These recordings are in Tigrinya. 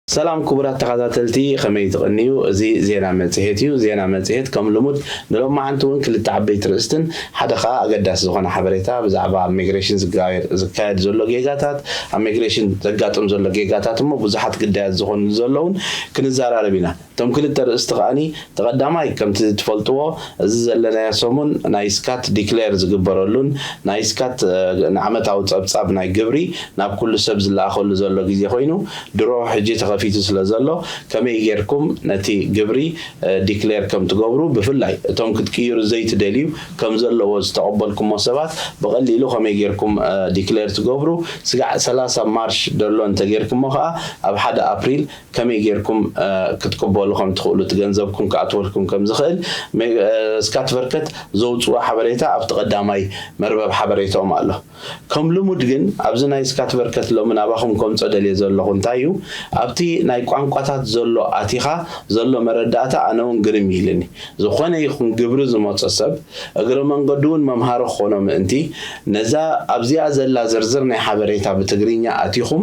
ሰላም ክቡራት ተኸታተልቲ፣ ከመይ ትቕንዩ? እዚ ዜና መጽሔት እዩ። ዜና መጽሔት ከም ልሙድ ንሎማዓንቲ እውን ክልተ ዓበይቲ ርእስትን ሓደ ኸኣ ኣገዳሲ ዝኾነ ሓበሬታ ብዛዕባ ኣብ ሚግሬሽን ዝጋየር-፣ ዝካየድ ዘሎ ጌጋታት፣ ኣብ ሚግሬሽን ዘጋጥም ዘሎ ጌጋታት እሞ ብዙሓት ግዳያት ዝኾኑ ዘለውን ክንዘራረብ ኢና። እቶም ክልተ ርእስቲ ከኣኒ፣ እቲ ቀዳማይ ከምቲ ትፈልጥዎ፣ እዚ ዘለናዮ ሰሙን ናይ ስካት ዲክሌር ዝግበረሉን ናይ ስካት፣ እ፣ ንዓመታዊ ጸብጻብ ናይ ግብሪ ናብ ኩሉ ሰብ ዝለኣኸሉ ዘሎ ግዜ ኮይኑ፣ ድሮ ሕጂ ተኸፊቱ ስለ ዘሎ፣ ከመይ ጌርኩም ነቲ ግብሪ፣ እ፣ ዲክሌር ከም ትገብሩ፣ ብፍላይ እቶም ክትቅይሩ ዘይትደልዩ ከም ዘለዎ ዝተቐበልኩሞ ሰባት ብቐሊሉ ከመይ ጌርኩም፣ እ፣ ዲክሌር ትገብሩ፣ ስጋዕ ሰላሳ ማርች ደሎ እንተጌርኩሞ ከኣ ኣብ ሓደ ኣፕሪል ከመይ ጌርኩም፣ እ፣ ክትቅበሉ ከም ትኽእሉ፣ እቲ ገንዘብኩም ክኣትወልኩም ከም ዝኽእል፣ ሜ-፣ እ፣ ስካት ቨርከት ዘውጽኦ ሓበሬታ ኣብቲ ቀዳማይ መርበብ ሓበሬታኦም ኣሎ። ከም ልሙድ ግን ኣብዚ ናይ ስካት ቨርከት ሎሚ ናባኹም ከምጾ ደልየ ዘለኹ እንታይ እዩ፣ ኣብቲ ናይ ቋንቋታት ዘሎ ኣቲኻ ዘሎ መረዳእታ ኣነ እውን ግርም ኢልኒ። ዝኾነ ይኹን ግብሪ ዝመጾ ሰብ እግረ መንገዱ እውን መምሃሪ ክኾኖ ምእንቲ፣ ነዛ ኣብዚኣ ዘላ ዝርዝር ናይ ሓበሬታ ብትግርኛ ኣቲኹም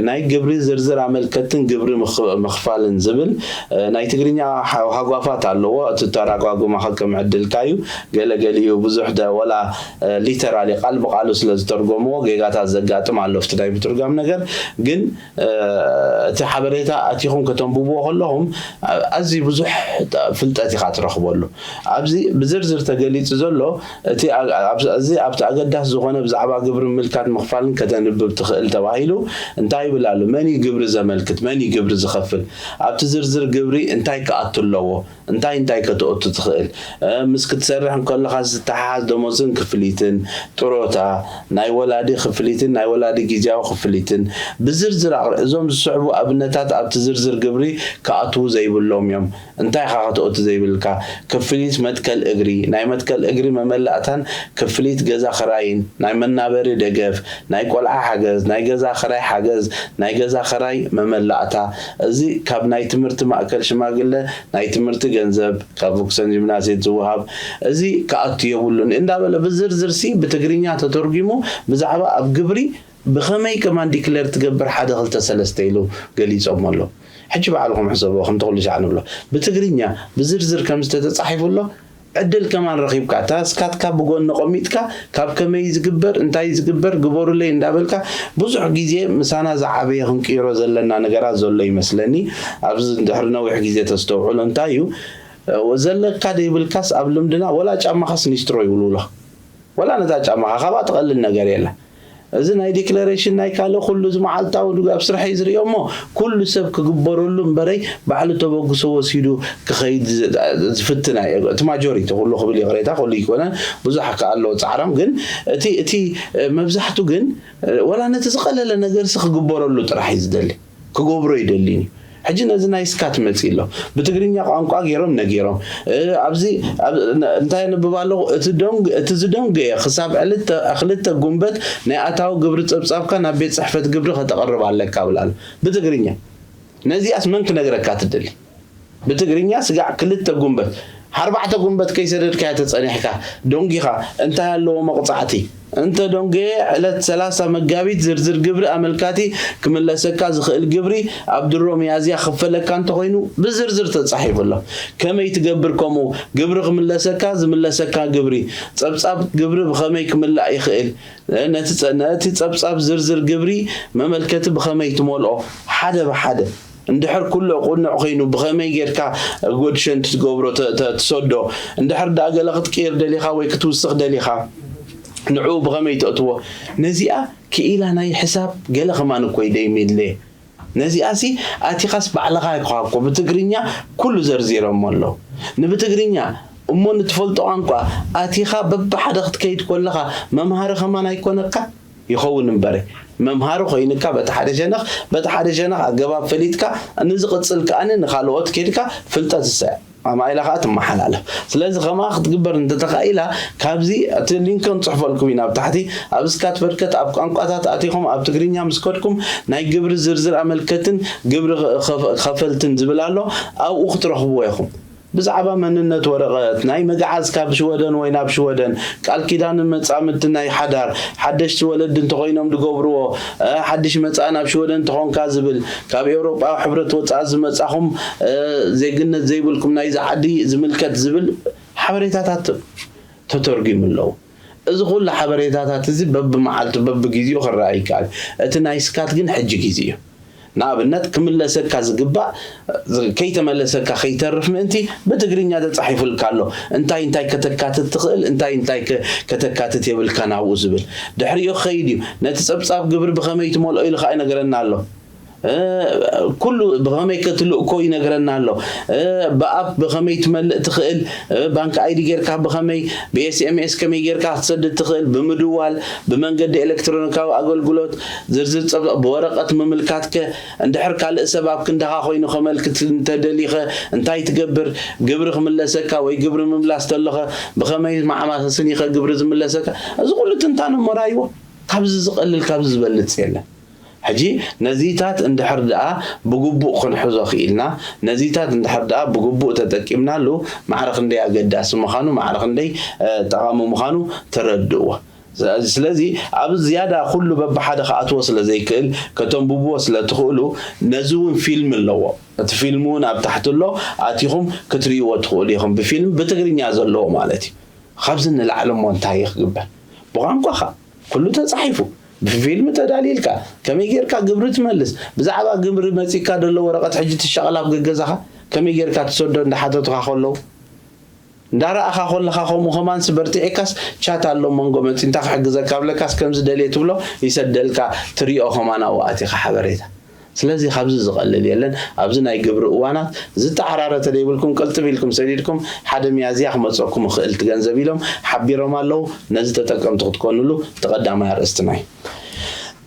ናይ ግብሪ ዝርዝር ኣመልከትን ግብሪ ምኽ-፣ ምኽፋልን ዝብል፣ እ፣ ናይ ትግርኛ ሃ-፣ ሃጓፋት ኣለዎ። እቲ ተራጓጉማ ከከም ዕድልካ እዩ። ገለ ገሊኡ ብዙሕ ደ-፣ ወላ፣ እ፣ ሊተራሊ ቃል ብቃሉ ስለ ዝተርጎምዎ ጌጋታት ዘጋጥም ኣሎ ኣብቲ ናይ ምትርጓም ነገር። ግን፣ እ፣ እቲ ሓበሬታ ኣቲኹም ከተንብብዎ ከለኹም፣ ኣ-፣ ኣዝዩ ብዙሕ ፍልጠት ኢኻ ትረኽበሉ። ኣብዚ ብዝርዝር ተገሊጹ ዘሎ፣ እቲ ኣ-፣ ኣብ-፣ እዚ ኣብቲ ኣገዳሲ ዝኾነ ብዛዕባ ግብሪ ምምልካት ምኽፋልን ከተንብብ ትኽእል ተባሂሉ እንታይ ይብል ኣሎ? መን እዩ ግብሪ ዘመልክት? መን እዩ ግብሪ ዝኸፍል? ኣብቲ ዝርዝር ግብሪ እንታይ ክኣቱ ኣለዎ? እንታይ እንታይ ከተእቱ ትኽእል? እ፣ ምስ ክትሰርሕ እንከለኻ ዝተሓሓዝ ደሞዝን ክፍሊትን፣ ጥሮታ፣ ናይ ወላዲ ክፍሊትን ናይ ወላዲ ግዝያዊ ክፍሊትን ብዝርዝር ኣቕር-፣ እዞም ዝስዕቡ ኣብነታት ኣብቲ ዝርዝር ግብሪ ክኣትዉ ዘይብሎም እዮም። እንታይ ኢኻ ከተእቱ ዘይብልካ? ክፍሊት መትከል እግሪ፣ ናይ መትከል እግሪ መመላእታን ክፍሊት ገዛ ክራይን፣ ናይ መናበሪ ደገፍ፣ ናይ ቆልዓ ሓገዝ፣ ናይ ገዛ ክራይ ሓገዝ፣ ናይ ገዛ ክራይ መመላእታ። እዚ ካብ ናይ ትምህርቲ ማእከል ሽማግለ ናይ ትምህርቲ ገንዘብ፣ ካብ ቮክሰን ጂምናስየት ዝወሃብ፣ እዚ ክኣቱ የብሉን እንዳበለ ብዝርዝር ሲ ብትግርኛ ተተርጒሙ ብዛዕባ ኣብ ግብሪ ብኸመይ ከማን ዲክለር ትገብር ሓደ ክልተ ሰለስተ ኢሉ ገሊጾሞ ኣሎ። ሕጂ ባዕልኹም ሕሰብዎ፣ ከምቲ ኩሉ ሻዕ ንብሎ። ብትግርኛ ብዝርዝር ከም ዝተተጻሒፉ ኣሎ፣ ዕድል ከማን ረኺብካ፣ እታ ስካትካ ብጎኒ ቆሚጥካ፣ ካብ ከመይ ዝግበር፣ እንታይ ዝግበር፣ ግበሩለይ እንዳበልካ፣ ብዙሕ ግዜ ምሳና ዝዓበየ ክንቅይሮ ዘለና ነገራት ዘሎ ይመስለኒ። ኣብዚ ድሕሪ ነዊሕ ግዜ ተስተውዕሎ እንታይ እዩ፣ ዘለካ ደይብልካስ ኣብ ልምድና ወላ ጫማኻስ ኒስትሮ ይውልውሎ። ወላ ነታ ጫማኻ፣ ካብኣ ትቐልል ነገር የላ። እዚ ናይ ዲክለሬሽን ናይ ካልእ ኩሉ እዚ መዓልታዊ ድጉ ኣብ ስራሕ እዩ ዝርእዮ እሞ፣ ኩሉ ሰብ ክግበረሉ እምበረይ፣ ባዕሉ ተበግሶ ወሲዱ ክኸይድ ዝ-፣ ዝፍትን ኣየ-፣ እቲ ማጆሪቲ ኩሉ ክብል ይቕሬታ፣ ኩሉ ይኮነን፣ ብዙሕ ከኣ ኣለዎ ጻዕራም። ግን እቲ፣ እቲ፣ እ፣ መብዛሕቱ ግን፣ እ፣ ወላ ነቲ ዝቐለለ ነገርሲ ክግበረሉ ጥራሕ እዩ ዝደሊ። ክገብሮ ይደሊን እዩ። ሕጂ ነዚ ናይ ስካት መጺእ ኣሎ። ብትግርኛ ቋንቋ ገይሮም ነጊሮም። እ፣ ኣብዚ፣ ኣብ፣ ነ-፣ እንታይ ኣንብብ ኣለኹ? እቲ ዶንግ-፣ እቲ ዝደንጎየ ክሳብ ዕልተ-፣ ክልተ ጉንበት ናይ ኣታዊ ግብሪ ጸብጻብካ ናብ ቤት ጽሕፈት ግብሪ ከተቕርብ ኣለካ እብል ኣሎ። ብትግርኛ። ነዚኣስ መን ክነግረካ ትደሊ? ብትግርኛ ስጋዕ ክልተ ጉንበት፣ ኣርባዕተ ጉንበት ከይሰደድካዮ ተጸኒሕካ፣ ዶንጊኻ፣ እንታይ ኣለዎ መቕጻዕቲ? እንተ ዶንገየ፣ ዕለት ሰላሳ መጋቢት ዝርዝር ግብሪ ኣመልካቲ ክምለሰካ ዝኽእል ግብሪ ኣብ ድሮ ሚያዝያ ክፈለካ እንተኾይኑ ብዝርዝር ተጻሒፉ ኣሎ። ከመይ ትገብር ከምኡ? ግብሪ ክምለሰካ፣ ዝምለሰካ ግብሪ፣ ጸብጻብ ግብሪ ብኸመይ ክምላእ ይኽእል? ነቲ ጸ-፣ ነቲ ጸብጻብ ዝርዝር ግብሪ መመልከቲ ብኸመይ ትመልኦ? ሓደ ብሓደ። እንድሕር ኩሉ ቅኑዕ ኮይኑ ብኸመይ ጌርካ ጎድሸን ትገብሮ ተ-፣ ተ-፣ ትሰዶ? እንድሕር ደኣ ገለ ክትቅይር ደሊኻ ወይ ክትውስኽ ደሊኻ ንዕኡ ብኸመይ ተእትዎ? ነዚኣ ክኢላ ናይ ሕሳብ ገለ ከማን እኮ እዩ ደይሚድለ። ነዚኣሲ ኣቲኻስ ባዕልኻ ኢኻ እኮ ብትግርኛ ኩሉ ዘርዚሮሞ ኣለዉ። ንብትግርኛ እሞ ንትፈልጦ ቋንቋ ኣቲኻ በብሓደ ክትከይድ ከለኻ መምሃሪ ከማን ኣይኮነካ? ይኸውን እምበረ፣ መምሃሪ ኮይንካ በቲ ሓደ ሸነኽ፣ በቲ ሓደ ሸነኽ ኣገባብ ፈሊጥካ ንዝቕጽል ከኣ ንኻልኦት ኬድካ ፍልጠት ትስዕብ። ኣማኢላ ከኣ ትመሓላለፍ። ስለዚ ከምኣ ክትግበር እንተተኻኢላ፣ ካብዚ እቲ ሊንክ ክንጽሕፈልኩም ኢና ኣብ ታሕቲ፣ ኣብ ስካት በርከት ኣብ ቋንቋታት ኣቲኹም ኣብ ትግርኛ ምስ ከድኩም ናይ ግብሪ ዝርዝር ኣመልከትን ግብሪ ኸ-፣ ኸፈልትን ዝብል ኣሎ፣ ኣብኡ ክትረኽብዎ ኢኹም። ብዛዕባ መንነት ወረቐት፣ ናይ መግዓዝ ካብ ሽወደን ወይ ናብ ሽወደን፣ ቃል ኪዳንን መጻምድቲ ናይ ሓዳር፣ ሓደሽቲ ወለዲ እንተኾይኖም ዝገብርዎ፣ እ፣ ሓድሽ መጻኢ ናብ ሽወደን እንተኾንካ ዝብል፣ ካብ ኤውሮጳዊ ሕብረት ወጻኢ ዝመጻኹም፣ እ፣ ዜግነት ዘይብልኩም ናይዚ ዓዲ ዝምልከት ዝብል ሓበሬታታት ተተርጒሙ ኣለዉ። እዚ ኩሉ ሓበሬታታት እዚ በብመዓልቱ በብግዜኡ ክረኣ ይከኣል። እቲ ናይ ስካት ግን ሕጂ ግዜ እዩ። ንኣብነት ክምለሰካ ዝግባእ ከይተመለሰካ ከይተርፍ ምእንቲ ብትግርኛ ተጻሒፉልካ ኣሎ። እንታይ እንታይ ከተካትት ትኽእል፣ እንታይ እንታይ ከ- ከተካትት የብልካን ኣብኡ ዝብል። ድሕሪኡ ክኸይድ እዩ። ነቲ ጸብጻብ ግብሪ ብኸመይ ትመልኦ ኢሉ ኸኣ ይነግረና ኣሎ። እ፣ ኩሉ ብኸመይ ከትልእኮ ይነግረና ኣሎ። እ፣ ብኣፕ ብኸመይ ትመልእ ትኽእል፣ እ፣ ባንክ ኣይዲ ጌርካ ብኸመይ፣ ብኤስኤምኤስ ከመይ ጌርካ ክትሰድድ ትኽእል፣ ብምድዋል፣ ብመንገዲ ኤሌክትሮኒካዊ ኣገልግሎት፣ ዝርዝር ጸብጻብ ብወረቐት ምምልካትከ፣ እንድሕር ካልእ ሰብ ኣብ ክንድኻ ኮይኑ ከመልክት እንተደሊኸ እንታይ ትገብር፣ ግብሪ ክምለሰካ ወይ ግብሪ ምምላስ ተሎኸ ብኸመይ መዓማሰስን ኢኸ ግብሪ ዝምለሰካ፣ እዚ ኩሉ ትንታነ መራይዎ ካብዚ ዝቐልል ካብዚ ዝበልጽ የለን። ሕጂ ነዚታት እንድሕር ደኣ ብግቡእ ክንሕዞ ክኢልና፣ ነዚታት እንድሕር ደኣ ብግቡእ ተጠቂምናሉ፣ ማዕረ ክንደይ ኣገዳሲ ምዃኑ፣ ማዕረ ክንደይ፣ እ፣ ጠቓሚ ምዃኑ ተረድእዎ። ስ-፣ ስለዚ ኣብ ዝያዳ ኩሉ በብሓደ ክኣትዎ ስለ ዘይክእል፣ ከተንብብዎ ስለ ትኽእሉ፣ ነዚ እውን ፊልም ኣለዎ። እቲ ፊልም እውን ኣብ ታሕቲ ኣሎ፣ ኣቲኹም ክትርእይዎ ትኽእሉ ኢኹም። ብፊልም ብትግርኛ ዘለዎ ማለት እዩ። ካብዚ ንላዕሊ እሞ እንታይ እዩ ክግበር? ብቋንቋኻ ኩሉ ተጻሒፉ፣ ብፊልም ተዳሊልካ፣ ከመይ ጌርካ ግብሪ ትመልስ፣ ብዛዕባ ግብሪ መጺካ ዘሎ ወረቐት ሕጂ ትሻቐል ኣብ ገገዛኻ፣ ከመይ ጌርካ ትሰዶ እንዳሓተቱኻ ከለዉ፣ እንዳረኣኻ ከለኻ ከምኡ ከማንስ በርቲዕካስ ቻት ኣሎ መንጎ መጺ እንታይ ክሕግዘካ ብለካስ ከምዚ ደልየ ትብሎ ይሰደልካ ትሪኦ ከማን ኣብኡ ኣቲኻ ሓበሬታ። ስለዚ ካብዚ ዝቐልል የለን። ኣብዚ ናይ ግብሪ እዋናት ዝተዓራረ ተደይብልኩም ቅልጥፍ ኢልኩም ሰዲድኩም ሓደ ሚያዝያ ክመጸኩም ይኽእል እቲ ገንዘብ ኢሎም ሓቢሮም ኣለዉ። ነዚ ተጠቀምቲ ክትኮኑሉ እቲ ቀዳማይ ኣርእስትና እዩ።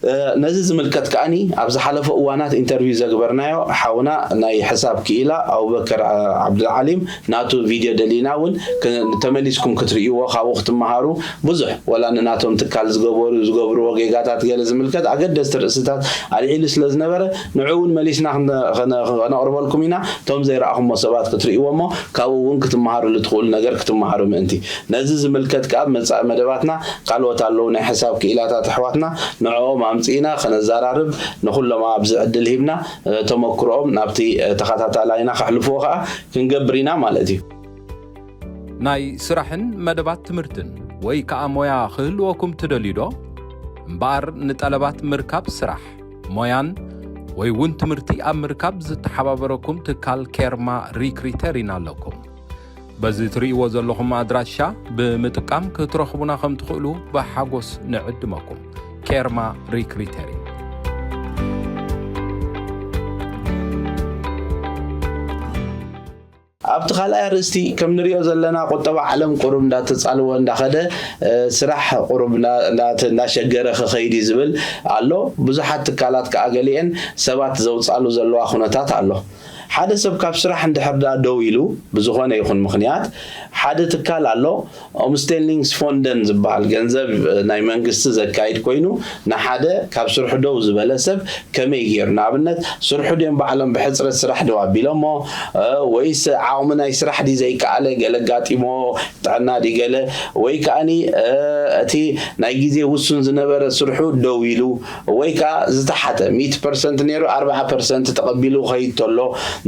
እ፣ ነዚ ዝምልከት ከኣኒ ኣብ ዝሓለፈ እዋናት ኢንተርቪው ዘግበርናዮ ሓውና ናይ ሕሳብ ክኢላ ኣቡበከር፣ እ፣ ዓብዱልዓሊም ናቱ ቪድዮ ደሊና እውን ክ-፣ ተመሊስኩም ክትርእይዎ ካብኡ ክትመሃሩ ብዙሕ ወላ ንናቶም ትካል ዝገበሩ ዝገብርዎ ጌጋታት ገለ ዝምልከት ኣገደስቲ ርእስታት ኣልዒሉ ስለ ዝነበረ ንዕኡ እውን መሊስና ክነ-፣ ክነ-፣ ከነቕርበልኩም ኢና። እቶም ዘይረኣኹሞ ሰባት ክትርእይዎ እሞ ካብኡ እውን ክትመሃሩሉ ትኽእሉ ነገር ክትመሃሩ ምእንቲ። ነዚ ዝምልከት ከኣ ኣብ መጻኢ መደባትና ካልኦት ኣለዉ ናይ ሕሳብ ክኢላታት ኣሕዋትና ንዕኦም ኣምጺእና ከነዘራርብ ንኹሎም ኣብዚ ዕድል ሂብና፣ እ፣ ተመክሮኦም ናብቲ፣ እ፣ ተኸታታላይና ከሕልፍዎ ከኣ ክንገብር ኢና ማለት እዩ። ናይ ስራሕን መደባት ትምህርትን ወይ ከኣ ሞያ ክህልወኩም ትደልዩ ዶ? እምበኣር ንጠለባት ምርካብ ስራሕ፣ ሞያን ወይ እውን ትምህርቲ ኣብ ምርካብ ዝተሓባበረኩም ትካል ኬርማ ሪክሪተር ኢና ኣለኩም። በዚ ትርእይዎ ዘለኹም ኣድራሻ ብምጥቃም ክትረኽቡና ከም ትኽእሉ ብሓጎስ ንዕድመኩም። ኬርማ ሪክሪተር እዩ። ኣብቲ ካልኣይ ኣርእስቲ ከም ንሪኦ ዘለና ቁጠባ ዓለም ቁሩብ እንዳተጻልወ እንዳኸደ፣ እ፣ ስራሕ ቁሩብ እንዳ-፣ እንዳ-፣ እንዳሸገረ ክኸይድ እዩ ዝብል ኣሎ። ብዙሓት ትካላት ከኣ ገሊአን ሰባት ዘውጻሉ ዘለዋ ኩነታት ኣሎ። ሓደ ሰብ ካብ ስራሕ እንድሕር ደኣ ደው ኢሉ ብዝኾነ ይኹን ምኽንያት ሓደ ትካል ኣሎ፣ ኦምስቴሊንግስ ፎንደን ዝበሃል ገንዘብ፣ እ፣ ናይ መንግስቲ ዘካይድ ኮይኑ ንሓደ ካብ ስርሑ ደው ዝበለ ሰብ ከመይ ገይሩ ንኣብነት ስርሑ ድዮም ባዕሎም ብሕፅረት ስራሕ ደው ኣቢሎሞ፣ እ፣ ወይስ ዓቕሚ ናይ ስራሕ ድዩ ዘይከኣለ ገለ ኣጋጢሞ ጥዕና ድዩ ገለ ወይ ከኣኒ፣ እ፣ እቲ ናይ ግዜ ውሱን ዝነበረ ስርሑ ደው ኢሉ ወይ ከዓ ዝተሓተ ሚእቲ ፐርሰንት ነይሩ ኣርብዓ ፐርሰንት ተቐቢሉ ክኸይድ ተሎ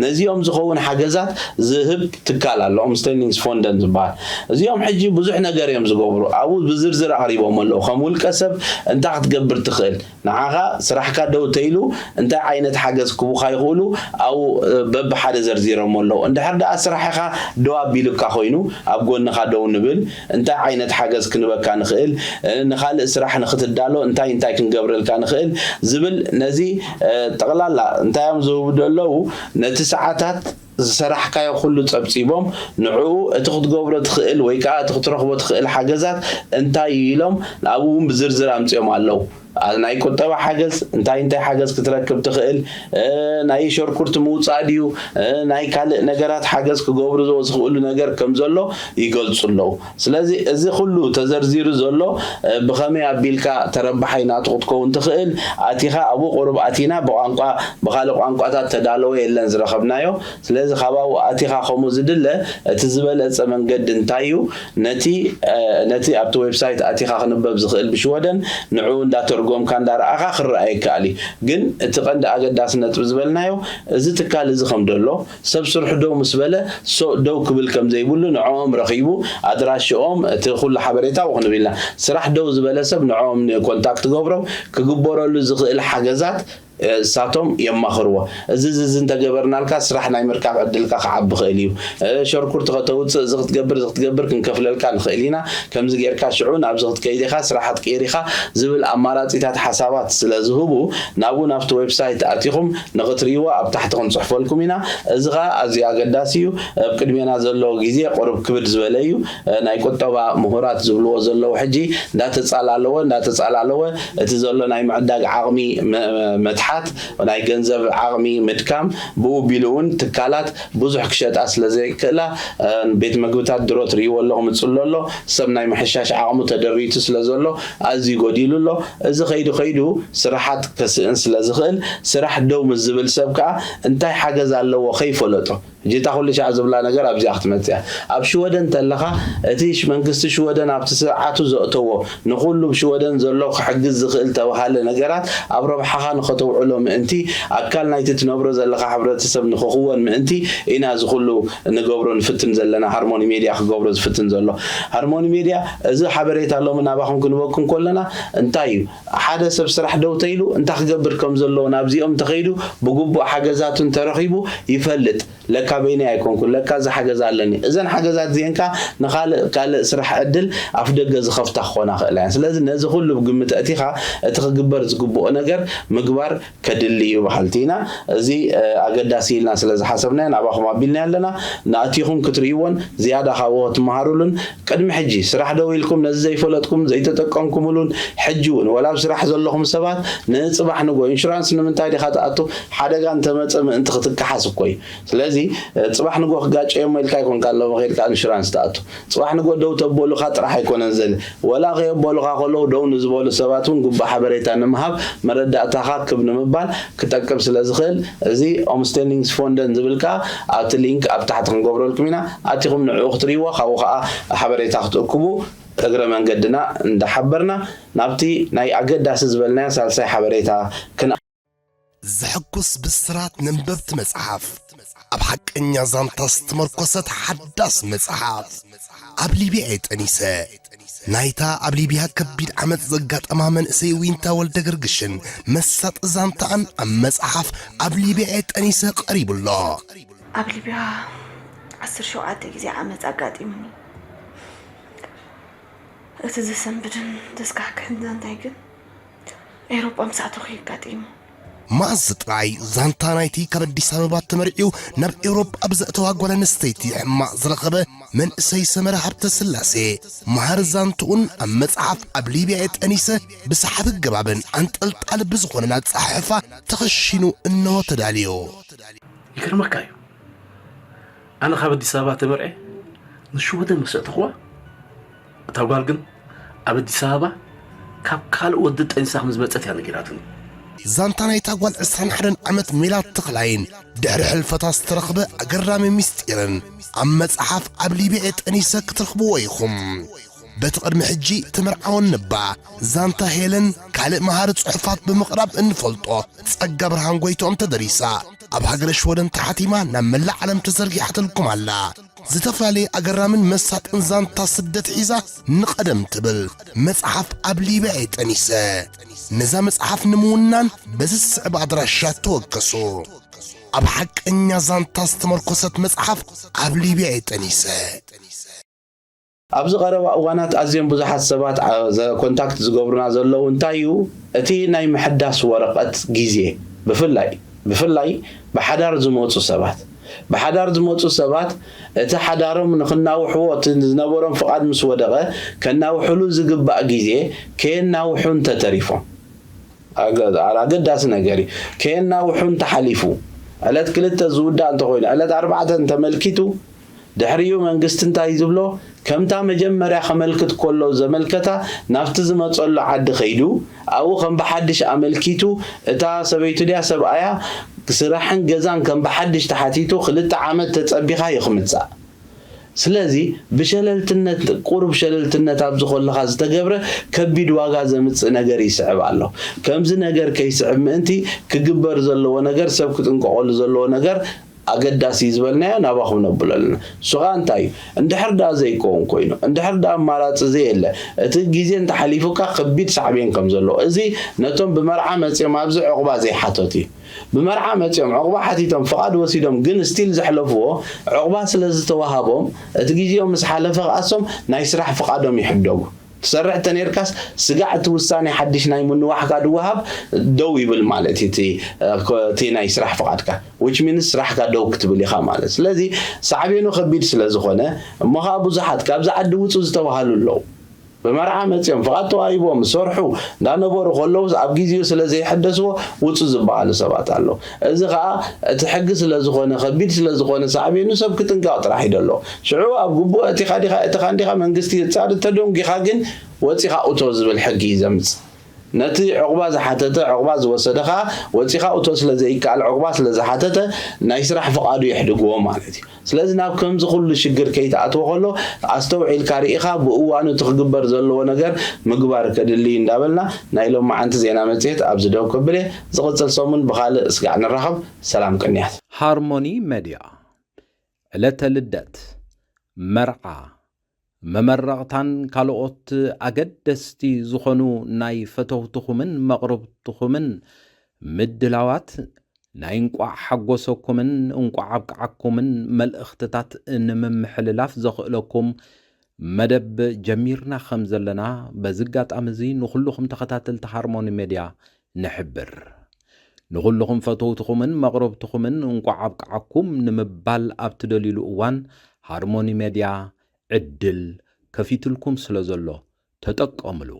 ነዚኦም ዝኸውን ሓገዛት ዝህብ ትካል ኣሎ፣ ኦምስቴሊንግስ ፎንደን ዝበሃል። እዚኦም ሕጂ ብዙሕ ነገር እዮም ዝገብሩ። ኣብኡ ብዝርዝር ኣቕሪቦም ኣለዉ። ከም ውልቀ ሰብ እንታይ ክትገብር ትኽእል? ንዓኻ ስራሕካ ደው ተይሉ እንታይ ዓይነት ሓገዝ ክቡኻ ይኽእሉ ኣብኡ፣ እ፣ በብሓደ ዘርዚሮም ኣለዉ። እንድሕር ደኣ ስራሕኻ ደው ኣቢሉካ ኮይኑ ኣብ ጎንኻ ደው ንብል፣ እንታይ ዓይነት ሓገዝ ክንበካ ንኽእል፣ እ፣ ንኻልእ ስራሕ ንኽትዳሎ እንታይ እንታይ ክንገብረልካ ንኽእል ዝብል ነዚ፣ እ፣ ጠቕላላ እንታይ እዮም ዝህቡ ዘለዉ ነቲ ሰዓታት ዝሰራሕካዮ ኩሉ ጸብጺቦም ንዕኡ እቲ ክትገብሮ ትኽእል ወይ ከኣ እቲ ክትረኽቦ ትኽእል ሓገዛት እንታይ እዩ ኢሎም ኣብኡ እውን ብዝርዝር ኣምጺኦም ኣለዉ። ኣ- ናይ ቁጠባ ሓገዝ፣ እንታይ እንታይ ሓገዝ ክትረክብ ትኽእል፣ እ፣ ናይ ሸርኩርት ምውፃእ ድዩ፣ እ፣ ናይ ካልእ ነገራት ሓገዝ ክገብሩ ዞ- ዝኽእሉ ነገር ከም ዘሎ ይገልፁ ኣለዉ። ስለዚ እዚ ኩሉ ተዘርዚሩ ዘሎ፣ እ፣ ብኸመይ ኣቢልካ ተረባሓይ ናቱ ክትከውን ትኽእል፣ ኣቲኻ ኣብኡ ቁሩብ ኣቲና ብቋንቋ፣ ብኻልእ ቋንቋታት ተዳለወ የለን ዝረኸብናዮ። ስለዚ ካብ ኣብኡ ኣቲኻ ከምኡ ዝድለ እቲ ዝበለፀ መንገዲ እንታይ እዩ? ነቲ፣ እ፣ ነቲ ኣብቲ ዌብሳይት ኣቲኻ ክንበብ ዝኽእል ብሽወደን ንዕኡ እንዳተርጎምካ እንዳረኣኻ ክረኣ ይከኣል እዩ። ግን እቲ ቀንዲ ኣገዳሲ ነጥቢ ዝበልናዮ፣ እዚ ትካል እዚ ከም ደሎ ሰብ ስርሑ ደው ምስ በለ ሶ ደው ክብል ከም ዘይብሉ ንዕኦም ረኺቡ ኣድራሽኦም እቲ ኩሉ ሓበሬታ ኣብኡ ክንብል ኢና። ስራሕ ደው ዝበለ ሰብ ንዕኦም ንኮንታክት ገብሮም ክግበረሉ ዝኽእል ሓገዛት፣ እ፣ እሳቶም የማኽርዎ። እዚ እዚ እዚ እንተገበርናልካ ስራሕ ናይ ምርካብ ዕድልካ ክዓቢ ይኽእል እዩ። እ፣ ሸርኩርቲ ከተውፅእ፣ እዚ ክትገብር፣ እዚ ክትገብር ክንከፍለልካ ንኽእል ኢና። ከምዚ ጌርካ ሽዑ ናብዚ ክትከይድ ኢኻ፣ ስራሕ ክትቅይር ኢኻ ዝብል ኣማራፂታት ሓሳባት ስለ ዝህቡ ናብኡ ናብቲ ዌብሳይት ኣቲኹም ንኽትርእይዎ ኣብ ታሕቲ ክንፅሕፈልኩም ኢና። እዚ ኸኣ ኣዝዩ ኣገዳሲ እዩ። ኣብ ቅድሜና ዘሎ ግዜ ቁሩብ ክብድ ዝበለ እዩ። እ፣ ናይ ቁጠባ ምሁራት ዝብልዎ ዘለዉ ሕጂ እንዳተጻላለወ፣ እንዳተጻላለወ እቲ ዘሎ ናይ ምዕዳግ ዓቕሚ ም-፣ ምትሓት፣ ናይ ገንዘብ ዓቕሚ ምድካም፣ ብኡ ቢሉ እውን ትካላት ብዙሕ ክሸጣ ስለ ዘይክእላ፣ እ፣ ቤት መግብታት ድሮ ትርእይዎ ኣለኹም፣ ምጽሎ ኣሎ፣ ሰብ ናይ ምሕሻሽ ዓቕሙ ተደሪቱ ስለ ዘሎ ኣዝዩ ጎዲሉ ኣሎ። እዚ ከይዱ ከይዱ ስራሓት ከስእን ስለ ዝኽእል፣ ስራሕ ደው ምስ ዝብል ሰብ ከኣ እንታይ ሓገዝ ኣለዎ ከይፈለጦ፣ ሕጂ እታ ኩሉ ሻዕ ዝብላ ነገር ኣብዚኣ ክትመጽእ እያ። ኣብ ሽወደን እንተለኻ፣ እቲ ሽ-፣ መንግስቲ ሽወደን ኣብቲ ስርዓቱ ዘእተዎ፣ ንኹሉ ብሽወደን ዘሎ ክሕግዝ ዝኽእል ተባሃለ ነገራት ኣብ ረብሓኻ ንኸተውዕሎ ምእንቲ፣ ኣካል ናይቲ ትነብሮ ዘለኻ ሕብረተሰብ ንኽኽወን ምእንቲ ኢና እዚ ኩሉ ንገብሮ ንፍትን ዘለና፣ ሃርሞኒ ሜድያ ክገብሮ ዝፍትን ዘሎ። ሃርሞኒ ሜድያ እዚ ሓበሬታ ሎሚ ናባኹም ክንበኩም ከለና እንታይ እዩ? ሓደ ሰብ ስራሕ ደው ተይሉ እንታይ ክገብር ከም ዘለዎ ናብዚኦም እንተኸይዱ ብግቡእ ሓገዛቱ እንተረኺቡ ይፈልጥ። ለካ በይነይ ኣይኮንኩን፣ ለካ እዚ ሓገዝ ኣለኒ። እዘን ሓገዛት እዚአን ከኣ ንኻልእ፣ ካልእ ስራሕ ዕድል ኣፍ ደገ ዝኸፍታ ክኾና ክእላ እየን። ስለዚ ነዚ ኩሉ ብግምት ኣእቲኻ እቲ ክግበር ዝግብኦ ነገር ምግባር ከድሊ እዩ በሃልቲ ኢና። እዚ፣ እ፣ ኣገዳሲ ኢልና ስለ ዝሓሰብናዮ ናባኹም ኣቢልና ኣለና። ንኣቲኹም ክትርእይዎን ዝያዳ ካብኡ ክትመሃሩሉን ቅድሚ ሕጂ ስራሕ ደው ኢልኩም ነዚ ዘይፈለጥኩም ዘይተጠቀምኩምሉን ሕጂ እውን ወላ ኣብ ስራሕ ዘለኹም ሰባት ንጽባሕ ንጎ ኢንሹራንስ ንምንታይ ዲኻ ትኣቱ? ሓደጋ እንተመጸ ምእንቲ ክትከሓስ እኮ እዩ። ስለዚ፣ እ፣ ጽባሕ ንጎ ክጋጨዮም ኢልካ ኣይኮንካ ኣለዎ ከይድካ ኢንሹራንስ ትኣቱ። ጽባሕ ንጎ ደው ተበሉኻ ጥራሕ ኣይኮነን ዘል-፣ ወላ ከየበሉኻ ከለዉ ደው ንዝበሉ ሰባት እውን ግቡእ ሓበሬታ ንምሃብ መረዳእታኻ ክብ ንምባል ክጠቅም ስለ ዝኽእል፣ እዚ ኦምስቴሊንግስ ፎንደን ዝብል ከኣ ኣብቲ ሊንክ ኣብ ታሕቲ ክንገብረልኩም ኢና። ኣቲኹም ንዕኡ ክትርእይዎ፣ ካብኡ ከኣ ሓበሬታ ክትእክቡ እግረ መንገድና እንዳሓበርና ናብቲ ናይ ኣገዳሲ ዝበልናዮ ሳልሳይ ሓበሬታ ክን- ዘሐጉስ ብስራት ነንበብቲ መጽሓፍ፣ ኣብ ሓቀኛ ዛንታ ዝተመርኮሰት ሓዳስ መጽሓፍ፣ ኣብ ሊብያ እየ ጠኒሰ። ናይታ ኣብ ሊብያ ከቢድ ዓመጽ ዘጋጠማ መንእሰይ ዊንታ ወልደ ገርግሽን መሳጢ ዛንታኣን ኣብ መጽሓፍ ኣብ ሊብያ እየ ጠኒሰ ቀሪቡ ኣሎ። ኣብ ሊብያ ዓሰርተ ሸውዓተ ግዜ ዓመጽ ኣጋጢሙኒ። እቲ ዘሰንብድን ዘስካሕክሕን ዛንታይ ግን ኤውሮጳ ምስ ኣተኹ እዩ ኣጋጢሙ። መኣዝ ጥራይ ዛንታ ናይቲ ካብ ኣዲስ ኣበባ ተመርዕዩ ናብ ኤውሮጳ ብዘእተዋ ጓል ኣንስተይቲ ሕማቕ ዝረኸበ መንእሰይ ሰመረ ሃብተ ስላሴ መሃሪ ዛንትኡን ኣብ መጽሓፍ ኣብ ሊብያ እየ ጠኒሰ ብሰሓቢ ኣገባብን ኣንጠልጣሊ ብዝኾነን ኣጸሓሕፋ ተኸሺኑ እነሆ ተዳልዩ። ይገርመካ እዩ። ኣነ ካብ ኣዲስ ኣበባ ተመርዐ ንሽወደን ምስ ኣእተኽዋ፣ እታ ጓል ግን ኣብ ኣዲስ ኣበባ ካብ ካልእ ወዲ ጠኒሳ ከም ዝመጸት እያ ነጊራትኒ። ዛንታ ናይታ ጓል ዕስራን ሓደን ዓመት ሜላት ተኽላይን ድሕሪ ሕልፈታ ዝተረኽበ ኣገራሚ ምስጢርን ኣብ መጽሓፍ ኣብ ሊብያ እየ ጠኒሰ ክትረኽብዎ ኢኹም። በቲ ቅድሚ ሕጂ ተመርዓወን ነባ ዛንታ ሄለን ካልእ መሃሪ ጽሑፋት ብምቕራብ እንፈልጦ ጸጋ ብርሃን ጎይትኦም ተደሪሳ ኣብ ሃገረ ሽወደን ተሓቲማ ናብ መላእ ዓለም ተዘርጊሓትልኩም ኣላ። ዝተፈላለየ ኣገራምን መሳጥን ዛንታ ስደት ሒዛ ንቐደም ትብል መጽሓፍ ኣብ ሊብያ እየ ጠኒሰ። ነዛ መጽሓፍ ንምውናን በዚ ዝስዕብ ኣድራሻ ተወከሱ። ኣብ ሓቀኛ ዛንታ ዝተመርኮሰት መጽሓፍ ኣብ ሊብያ እየ ጠኒሰ። ኣብዚ ቀረባ እዋናት ኣዝዮም ብዙሓት ሰባት፣ ኣ፣ ዘ-፣ ኮንታክት ዝገብሩና ዘለዉ እንታይ እዩ? እቲ ናይ ምሕዳስ ወረቐት ግዜ፣ ብፍላይ፣ ብፍላይ ብሓዳር ዝመጹ ሰባት። ብሓዳር ዝመጹ ሰባት እቲ ሓዳሮም ንኽናውሕዎ እቲ ዝነበሮም ፍቓድ ምስ ወደቐ፣ ከናውሕሉ ዝግባእ ግዜ ከየናውሑ እንተተሪፎም። ኣገዳሲ ነገር እዩ። ከየናውሑ እንተሓሊፉ ዕለት ክልተ ዝውዳእ እንተኮይኑ ዕለት ኣርባዕተ እንተመልኪቱ ድሕሪኡ መንግስቲ እንታይ ዝብሎ? ከምታ መጀመርያ ከመልክት ከሎ ዘመልከታ ናብቲ ዝመፀሉ ዓዲ ከይዱ ኣብኡ ከም ብሓድሽ ኣመልኪቱ እታ ሰበይቱ ድያ ሰብኣያ ስራሕን ገዛን ከም ብሓድሽ ተሓቲቱ ክልተ ዓመት ተፀቢኻ ይኽምፃእ። ስለዚ ብሸለልትነት ቁሩብ ሸለልትነት ኣብ ዝኾለኻ ዝተገብረ ከቢድ ዋጋ ዘምፅእ ነገር ይስዕብ ኣሎ። ከምዚ ነገር ከይስዕብ ምእንቲ ክግበር ዘለዎ ነገር ሰብ ክጥንቀቐሉ ዘለዎ ነገር ኣገዳሲ እዩ ዝበልናዮ ናባኹም ነብሎ ኣለና። እሱ ኸዓ እንታይ እዩ? እንድሕር ደኣ ዘይከውን ኮይኑ እንድሕር ደኣ ኣማራፂ ዘየለ እቲ ግዜ እንተሓሊፉካ ከቢድ ሳዕቤን ከም ዘለዎ እዚ ነቶም ብመርዓ መፅኦም ኣብዚ ዕቑባ ዘይሓተቱ እዩ። ብመርዓ መፅኦም ዕቑባ ሓቲቶም ፍቓድ ወሲዶም ግን ስቲል ዘሕለፍዎ ዕቑባ ስለ ዝተዋሃቦም እቲ ግዜኦም ምስ ሓለፈ ከኣሶም ናይ ስራሕ ፍቓዶም ይሕደጉ። ትሰርሕ ተነርካስ ስጋዕ እቲ ውሳኔ ሓድሽ ናይ ምንዋሕካ ድወሃብ ደው ይብል ማለት እዩ እቲ ናይ ስራሕ ፍቓድካ which means ስራሕካ ደው ክትብል ኢኻ ማለት ስለዚ ሳዕቤኑ ከቢድ ስለ ዝኾነ እሞ ከዓ ብዙሓት ካብዚ ዓዲ ውፁ ዝተባሃሉ ኣለዉ ብመርዓ መፅኦም ፍቓድ ተዋሂቦም ዝሰርሑ እንዳነበሩ ከለዉ ኣብ ግዜኡ ስለ ዘይሕደስዎ ውፁ ዝበሃሉ ሰባት ኣለዉ እዚ ከዓ እቲ ሕጊ ስለ ዝኾነ ከቢድ ስለ ዝኾነ ሳዕቤኑ ሰብ ክጥንቀቕ ጥራሕ እዩ ደሎ ሽዑ ኣብ ግቡእ እቲ ካዲኻ እቲ ካንዲኻ መንግስቲ ይፃድ ተደንጊኻ ግን ወፂኻ እቶ ዝብል ሕጊ እዩ ዘምፅ ነቲ ዕቑባ ዝሓተተ ዕቑባ ዝወሰደ ከዓ ወፂኻ እቶ ስለ ዘይከኣል ዕቑባ ስለ ዝሓተተ ናይ ስራሕ ፍቓዱ የሕድግዎ ማለት እዩ ስለዚ ናብ ከምዚ ኩሉ ሽግር ከይትኣትዎ ከሎ ኣስተውዒልካ ርኢኻ ብእዋኑ እቲ ክግበር ዘለዎ ነገር ምግባር ከድሊ እዩ እንዳበልና ናይ ሎማዓንቲ ዜና መፅሄት ኣብዚ ደው ከብል እየ ዝቕፅል ሰሙን ብኻልእ ስጋዕ ንራኸብ ሰላም ቅንያት Harmony Media ዕለተ ልደት መርዓ መመረቕታን ካልኦት ኣገደስቲ ዝኾኑ ናይ ፈተውትኹምን መቕርብትኹምን ምድላዋት ናይ እንቋዕ ሓጎሰኩምን እንቋዕ ኣብቅዓኩምን መልእኽትታት ንምምሕልላፍ ዘኽእለኩም መደብ ጀሚርና ከም ዘለና በዚ ኣጋጣሚ እዚ ንኹልኹም ተኸታተልቲ ሃርሞኒ ሜድያ ንሕብር። ንኹልኹም ፈተውትኹምን መቕረብትኹምን እንቋዕ ኣብቅዓኩም ንምባል ኣብ ትደልዩሉ እዋን ሃርሞኒ ሜድያ ዕድል ከፊትልኩም ስለ ዘሎ ተጠቀምሉ።